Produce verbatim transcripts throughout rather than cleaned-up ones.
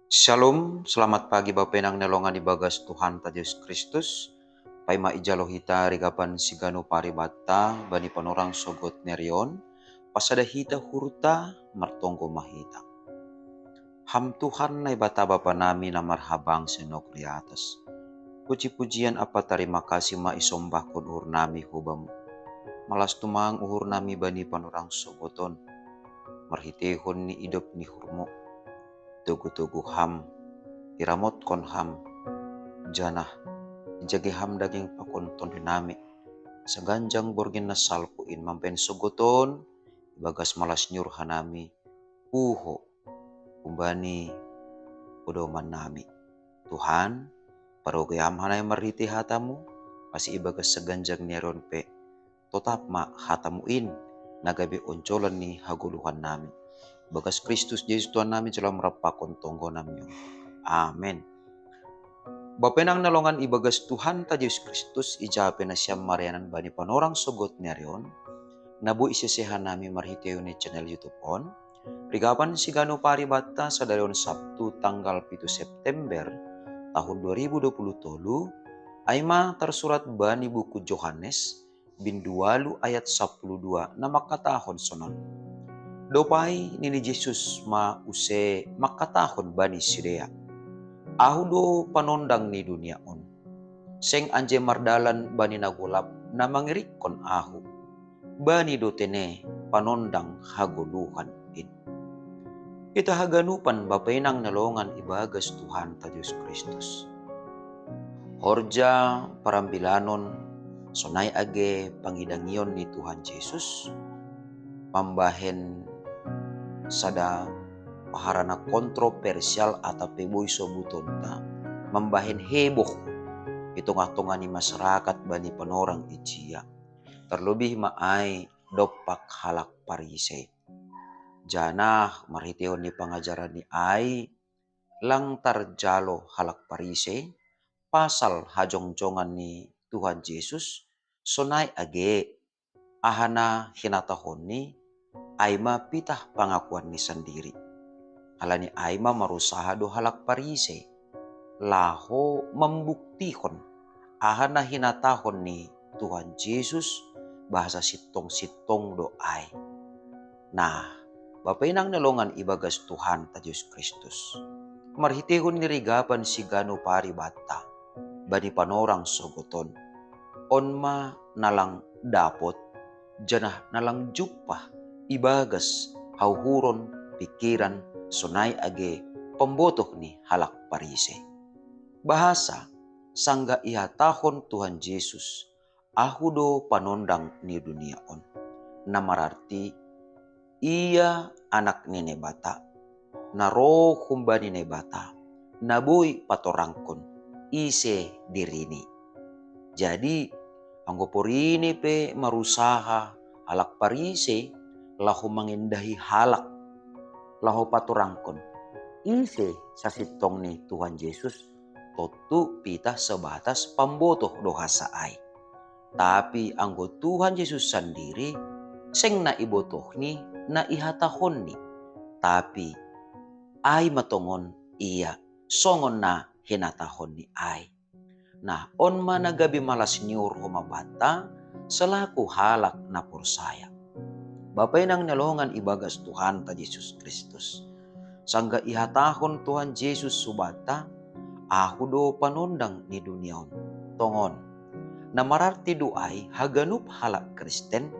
Shalom, selamat pagi Bapenang nelongan ibagas Tuhan ta Jesus Kristus. Paima ijalo hita rigapan sigano paribata bani panorang sogot nerion, pasada hita hurta martonggo mahita. Ham Tuhan Naibata Bapa nami na marhabang senok riatas. Puji-pujian apa tarima kasih ma isombahkon uhur nami hubamu. Malas tumang uhur nami bani panorang sogoton. Marhitehon ni idop ni hurmo. Togu-togu ham, iramotkon ham, janah ijage ham daging pakon tondi nami, saganjang borgin na salpu in mambahen sogoton, ibagas malas ni uhur hanami, puho, humbani podoman nami. Tuhan, parogoi ham hanami marhite hatamu, pasi ibagas saganjang ni aron pe, totap ma hatamu in, na gabe onjolan ni hagoluhan nami. Bagas Kristus Jesus Tuhan nami jalo marampakon tonggo nami on. Amen. Bapenang nelongan ibagas Tuhan ta Jesus Kristus, ijape nasiam marianan bani panorang sogot nerion, na boi isese hanami marhitehon ni channel YouTube on, rigapan sigano paribata sadarion Sabtu tanggal pitu September tahun dua ribu dua puluh tolu, aima tarsurat bani buku Johannes, bindu ualu ayat sapuluh dua na mangkatahon sonon. Dob ai nini Jesus ma use mangkatahon bani sidea, Ahu do panondang ni dunia on. Seng anje mardalan bani na golap na mangirikkon Ahu. Bani do tene panondang hagoluhan in. Hita haganupan Bapenang nelongan ibagas Tuhan ta Jesus Kristus. Horja parambilanon sonai age pangidangion ni Tuhan Jesus mambahen sada paharana kontroversial atau pe boi sobutonta mambahen heboh i tongah-tongah ni masyarakat bani panorang ijia. Tarlobih ma ai dompak halak Parisei. Janah marhitehon ni pangajaran ni ai, lang tarjalo halak Parisei pasal hajongjongan ni Tuhan Jesus, sonai age, aha na hinatahonni, ai ma pitah pangakuanni sandiri. Halani ai ma marusaha do halak Parisei laho mambuktihon aha na hinatahon ni Tuhan Jesus, bahasa sintong-sintong do ai. Nah, Bapenang nelongan ibagas Tuhan ta Jesus Kristus. Marhitehon ni rigapan sigano paribata bani panorang sogoton, on ma na lang dapot, janah na lang jumpah ibagas hauhuron pikiran sonai age pambotoh ni halak Parisei. Bahasa, sanggah ihatahon Tuhan Jesus, Ahu do panondang ni dunia on. Na mararti, Ia Anak ni Naibata, na roh humbani Naibata, na boi patorangkon ise dirini. Jadi, anggo porini pe marusaha halak Parisei laho mangendahi halak, laho patorangkon ise sasintong ni Tuhan Jesus, tontu pitah sebatas pambotoh do hansa ai. Tapi anggo Tuhan Jesus sandiri, seng na ibotohni na ihatahonni, tapi ai ma tongon Ia songon na hinatahonni ai. Nah, on ma na gabe malas ni uhur homa banta selaku halak na porsaya. Bapenang nelongan ibagas Tuhanta Jesus Kristus. Sanggah ihatahon Tuhan Jesus hubanta, Ahu do panondang ni dunia on. Tongon, na mararti do ai haganup halak Kristen,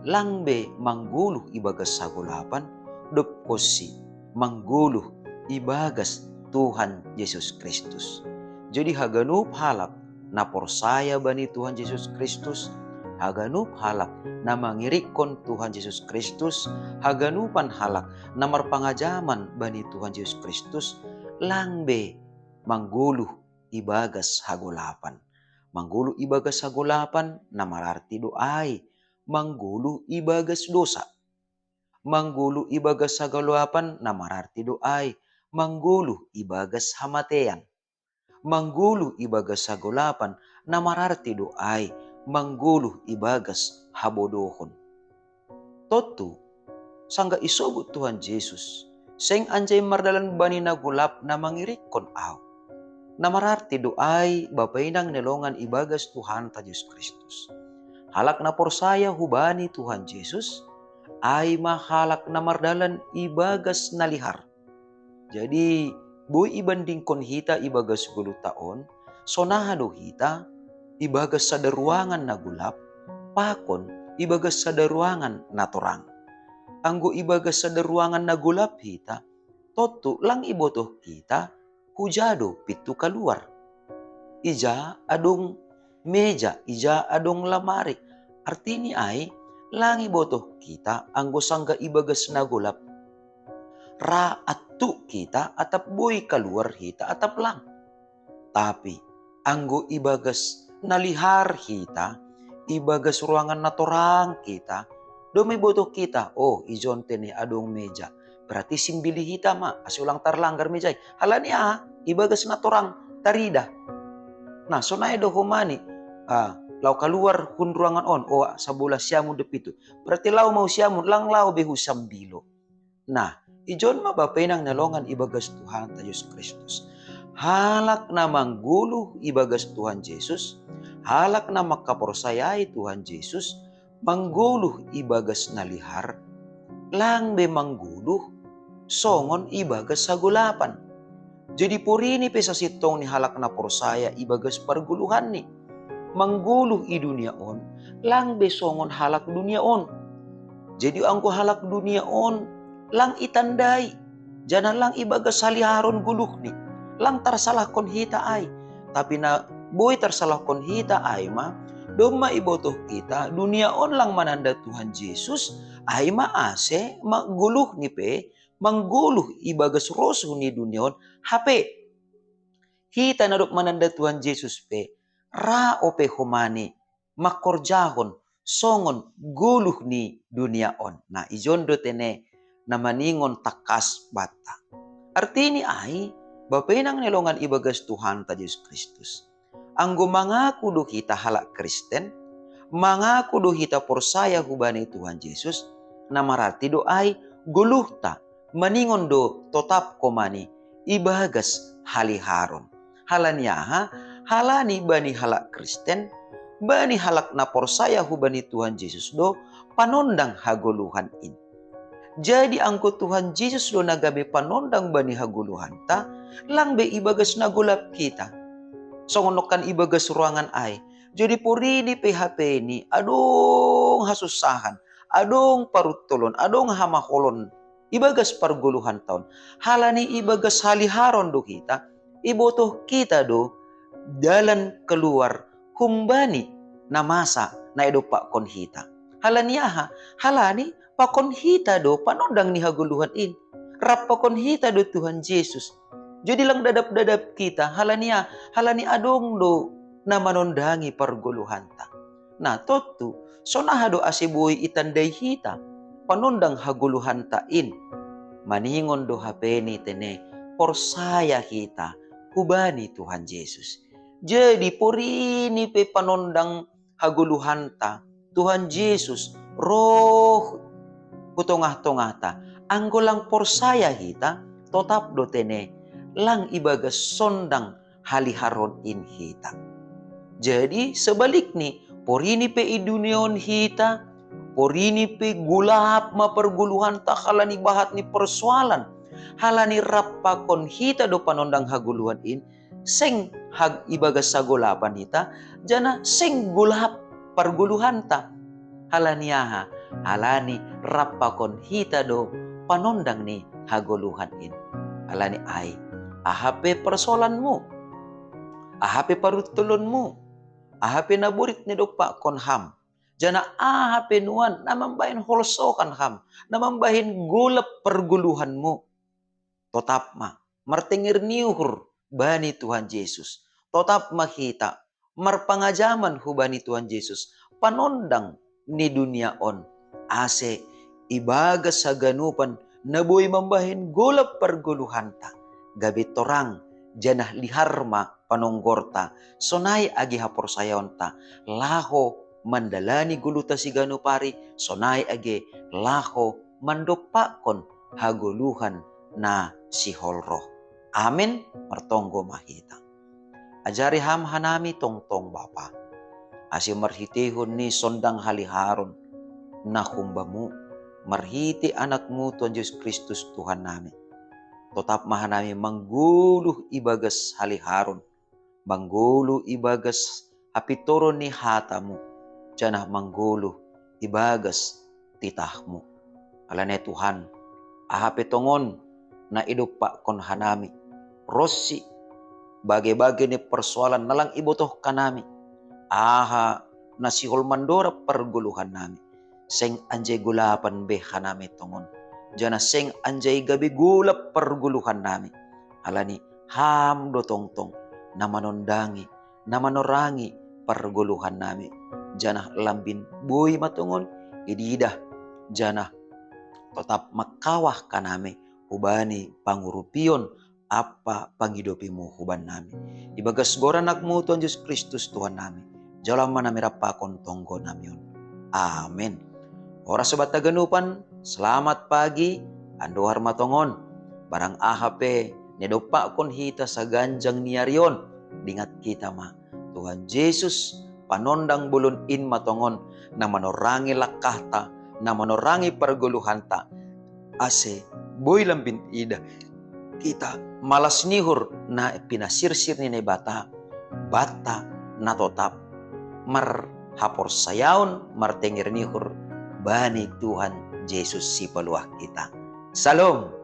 lang be manggoluh ibagas hagolapan, dob konsi manggoluh ibagas Tuhan Jesus Kristus. Jadi haganup halak na porsaya bani Tuhan Jesus Kristus, haganup halak na mangirikkon Tuhan Jesus Kristus, haganupan halak na marpangajaman bani Tuhan Jesus Kristus, lang be manggoluh ibagas hagolapan. Manggoluh ibagas hagolapan na mararti do ai manggoluh ibagas dosa. Manggoluh ibagas hagolapan na mararti do ai manggoluh ibagas hamatean. Manggoluh ibagas hagolapan na mararti do ai manggoluh ibagas habodohon. Tontu, sanggah isobut Tuhan Jesus, seng anjai mardalan bani na golap na mangirikkon ahu. Na mararti do ai bapa inang ni longan ibagas Tuhanta Jesus Kristus. Halak na porsaya hubani Tuhan Jesus, ai ma halak na mardalan ibagas na lihar. Jadi, boi ibandingkon hita ibagas goluhta on, sonaha do hita ibagas sada ruangan na golap, pakon ibagas sada ruangan na torang. Anggo ibagas sada ruangan na golap hita, tontu lang ibotoh hita huja do pintu kaluar. Ija adong meja, ija adong lamari. Artini ai, lang ibotoh hita anggo sanggah ibagas na golap. Ra attu hita atap boi kaluar hita atap lang. Tapi anggo ibagas na lihar hita, ibagas ruangan na torang hita, domma ibotoh hita, oh, ijon tene adong meja. Berarti simbili hita ma, ase ulang tarlanggar meja i. Halani aha? Ibagas na torang tarida. Nah, sonai do homani, ah, laho kaluar hun ruangan on, oh, sabola siamun do pitu. Berarti laho ma hu siamun, lang laho be hu sambilo. Nah, ijon ma bapa inang ni longan ibagas Tuhanta Jesus Kristus. Halak na manggoluh ibagas Tuhan Jesus, halak na mangkaporsayai Tuhan Jesus, manggoluh ibagas na lihar, lang be manggoluh songon ibagas hagolapan. Jadi porini pe sasintong ni halak na porsaya ibagas pargoluhanni. Manggoluh i dunia on, lang be songon halak dunia on. Jadi anggo halak dunia on, lang itandai, janah lang ibagas haliharon goluhni, lang tarsalahkon hita ai. Tapi na boi tarsalahkon hita ai ma, domma ibotoh hita, dunia on lang mananda Tuhan Jesus, ai ma ase ma goluhni pe, manggoluh ibagas rosuh ni dunia on, hape hita na dob mananda Tuhan Jesus pe, ra ope homani mangkorjahon songon goluh ni dunia on. Nah, ijon do tene na maningon tangkas banta. Artini ai, bapa inang ni longan ibagas Tuhanta Jesus Kristus. Anggo mangaku do hita halak Kristen, mangaku do hita porsaya hubani Tuhan Jesus, na mararti do ai goluhta maningon do totap homani ibagas haliharon. Halani aha? Halani bani halak Kristen, bani halak na porsaya hubani Tuhan Jesus do panondang hagoluhan in. Jadi anggo Tuhan Jesus do na gabe panondang bani hagoluhanta, lang be ibagas na golap hita. Songon nongkan ibagas ruangan ai. Jadi porini pe hapeni, adong hasussahan, adong paruntolon, adong hamaholon ibagas pargoluhanta on. Halani ibagas haliharon do hita, ibotoh hita do dalan kaluar humbani na masa na idompakkon hita. Halani aha? Halani pakon hita do panondang ni hagoluhan in. Rap pakon hita do Tuhan Jesus. Jadi lang dadap-dadap hita, halani aha? Halani adong do na manondangi pargoluhanta. Nah, tontu, sonaha do ase boi itandai hita panondang hagoluhanta in? Maningon do hapeni tene, porsaya hita hubani Tuhan Jesus. Jadi porini pe panondang hagoluhanta, Tuhan Jesus roh hu tongah-tongahta. Anggo lang porsaya hita, totap do tene, lang ibagas sondang haliharon in hita. Jadi sebalikni, porini pe i dunia on hita, porini pe golap ma pargoluhanta halani bahat ni parsoalan, halani rap pakon hita do panondang hagoluhan in, seng hag ibagas hagolapan hita, janah seng golap pargoluhanta. Halani aha? Halani rap pakon hita do panondang ni hagoluhan in. Halani ai, aha pe parsoalanmu, aha pe paruntolonmu, aha pe na borit na idompakkon ham, janah aha pe nuan na mambahen holsohan ham, na mambahen golap pargoluhanmu, totap ma martenger ni uhur bani Tuhan Jesus. Totap ma hita marpangajaman hubani Tuhan Jesus, panondang ni dunia on, ase ibagas haganupan na boi mambahen golap pargoluhanta, gabe torang janah lihar ma panonggorta, sonai age haporsayaonta laho mandalani goluhta siganup ari, sonai age laho mandompakkon hagoluhan na sihol roh. Amin. Martonggo ma hita. Ajari ham hanami tongtong Bapa, ase marhitehon ni sondang haliharon na humbamu, marhite Anakmu Tuhan Jesus Kristus Tuhannami. Totap ma hanami manggoluh ibagas haliharon, manggoluh ibagas hapintoron ni hatamu, janah manggoluh ibagas titahmu. Alani Tuhan, aha pe tongon na idompakkon hanami, ronsi bage-bage ni persoalan na lang ibotohkan nami, aha na sihol mandorab pargoluhan nami, seng anjai golapan be hanami tongon, janah seng anjai gabe golap pargoluhan nami, alani Ham do tongtong na manondangi, na manorangi pargoluhan nami, janah lambin boi ma tongon ididah, janah totap mangkawah hanami hubani pangurupion ampa pangidopimu hubannami. Ibagas goran Anakmu Tuhan Jesus Kristus Tuhannami, jalo ma nami rap pakon tonggo nami on. Amin. Horas sobat haganupan, selamat pagi, andohar ma tongon. Barang aha pe na idompakkon hita saganjang ni ari on, dingat hita ma, Tuhan Jesus, panondang bolon in ma tongon, na manorangi langkahta, na manorangi pargoluhanta, ase boi lambin idah hita malas ni uhur na pinasirsir ni Naibata banta na totap marhaporsayaon martenger ni uhur bani Tuhan Jesus Sipaluah hita. Salom.